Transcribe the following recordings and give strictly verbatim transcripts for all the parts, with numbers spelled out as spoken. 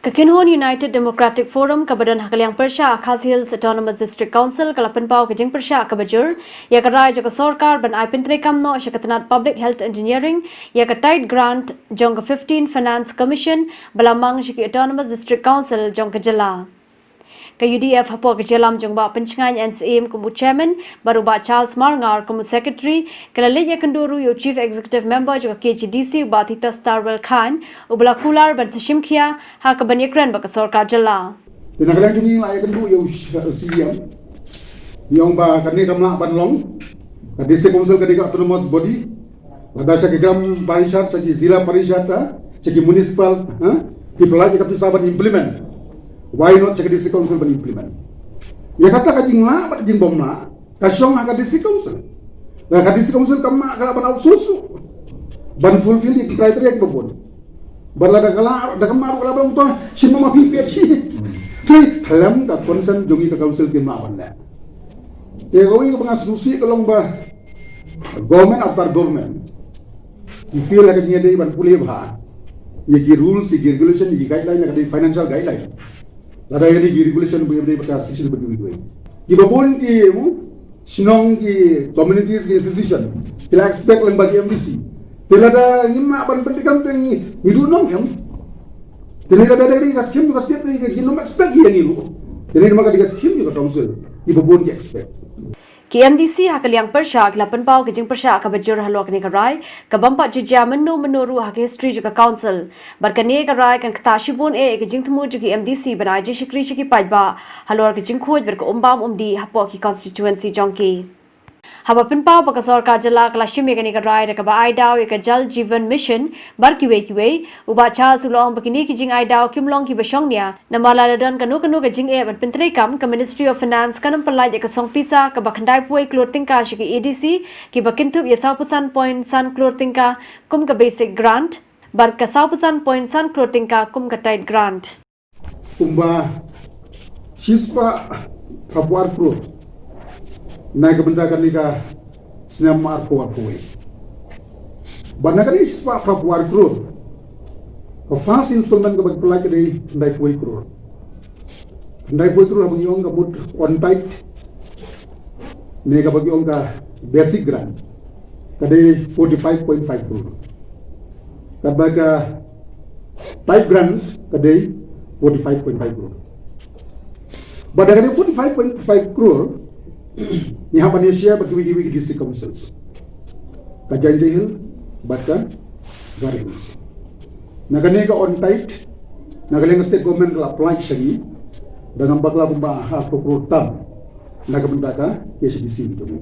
Ka Kynhun United Democratic Forum kaba don ha ka liang pyrshah Khasi Hills Autonomous District Council ka la pynpaw ka jingpyrshah kaba jur ïa ka rai jong ka sorkar ban ai pyntreikam noh sha ka tnat Public Health Engineering ïa ka TIDE grant jong ka fifteen Finance Commission ba la mang sha ki Autonomous District Council jong ka jylla. Ka U D F hapoh ka jingïalam jong Bah Pynshngaiñ N Syiem kum u chairman bad u Bah Charles Marngar kum u secretary, ka la leit ïakynduh ruh ïa u Chief Executive Member jong ka K H A D C, u Bah Thito Starwell Chyne, uba la kular ban sa shim khia ha kaban ïakren bad ka sorkar jylla. Te na ka liang jong ngi la ïakynduh ïa u C E M, ïa u ba kane kam lah ban long, ka District Council ka dei ka autonomous body, lada sha ki Gram Parishad, sha ki Zila Parishad, ha, sha ki municipal, ha, ki pynlait ïa ka pisa ban implement. Why not sha ka District Council ban implement? Ïa kata ka jinglah bad jingbymlah ka shong ha ka District Council. Lada ka District Council kam lah, ka lah ban outsource ban fulfill ïa ki criteria kiba bun. Bad lada ka lah, da kam lah ruh ka lah ban to shim ma phi phi shi. Te khlem ka consent jong ngi ka council kim lah ban leh. Ïa kawei kaba nga sngewsih ka long ba government after government ki fail ha ka jingïadei ban pule bha ïa ki rules, ïa ki regulation, ïa ki guideline, ïa ka dei financial guideline. Lada ïa ka dei ki regulation ba ïa dei bad ka section ba kiwei kiwei. Kiba bun ki, em, shnong, ki communities, ki institution ki la expect lyngba ki M D C. Te lada ngim lah ban pyntreikam te ngi, ngi duh nong em. Te ngi lada dei ka scheme ka state, ngi, ngim expect ïa ngi ruh. Te ngi ma ka dei ka scheme ka council, kiba bun ki expect. Ki M D C ha ka liang pyrshah ki la pynpaw ka jingpyrshah kaba jur halor kane ka rai, ka bym pat ju jia mynno mynno ruh ha ka history jong ka council. Bad kane ka rai kan ktah shibun eh ïa ka jingthmu jong ki M D C ban ai jingshakri sha ki paidbah halor ka jingkhuid bad ka umbam umdih hapoh ki constituency jong ki. Haba pynpaw ba ka sorkar jylla ka la shim ïa kane ka rai da kaba ai daw ïa ka Jal Jeevan Mission bad kiwei kiwei, u Bah Charles u la ong ba kine ki jingai daw kim long kiba shongnia. Namar lada don kano kano ka jingeh ban pyntreikam, ka Ministry of Finance kan ym pynlait ïa ka song pisa kaba khyndai phew wei klur tyngka sha ki A D C, kiba kynthup ïa sawphew san point san klur tyngka kum ka basic grant bad ka sawphew san point san klur tyngka kum ka TIDE grant. Kumba shispah phraphew ar klur na ka bynta kane ka snem arphew arphew wei. Bad na kane shispah phraphew ar klur, ka first installment kaba ki pynlait ka dei khyndai phew wei klur. Khyndai phew wei klur haba ngi ong ka mut on-title ne kaba ki ong ka basic grant ka dei forty five point five klur. Katba ka TIDE grants ka dei forty five point five klur. Bad da ka dei forty five point five klur, ngi hap ban ïa share bad kiwei kiwei ki district councils, ka Jaintia Hills bad ka Garo Hills. Na kane ka on-title, na ka liang ka state government ka la pynlait sha ngi da ngam bakla kumba arphew klur tam na ka bynta ka K H A D C jong ngi.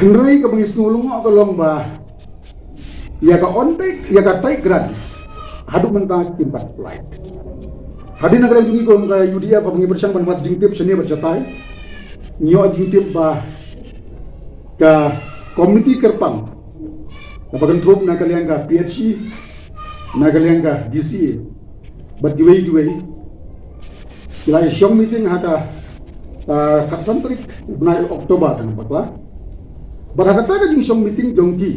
Hynrei kaba ngi sngew lyngngoh ka long ba ïa ka on-title, ïa ka TIDE grant haduh mynta kim pat pynlait. Hadien na ka liang jong ngi kum ka U D F haba ngi pyrshang ban wad jingtip shane bad shatai, ngi ïoh jingtip ba ka komiti kyrpang kaba kynthup na ka liang ka P H E, na ka liang ka D C A bad kiwei kiwei ki la ïa shong meeting ha ka, ah, khatsan tarik u bnai October, tang bakla. Bad ha kata ka jingshong meeting jong ki,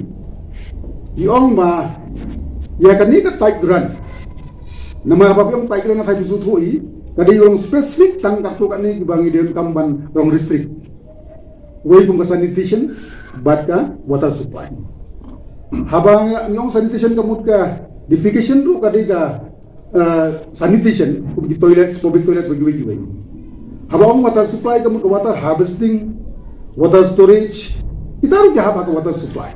ki ong ba ïa kane ka TIDE grant, namar haba ki ong TIDE grant, na thai bisu thui, ka dei long specific tang katto katne kiba ngi donkam ban rong restrict. Wei kum ka sanitation bad ka water supply. Haba ngi ong sanitation ka mut ka defecation ruh ka dei ka, eh, sanitation, kum ki toilets, public toilets bad kiwei kiwei. Haba ong water supply ka mut ka water harvesting, water storage, kita ruh ki hap ha ka water supply.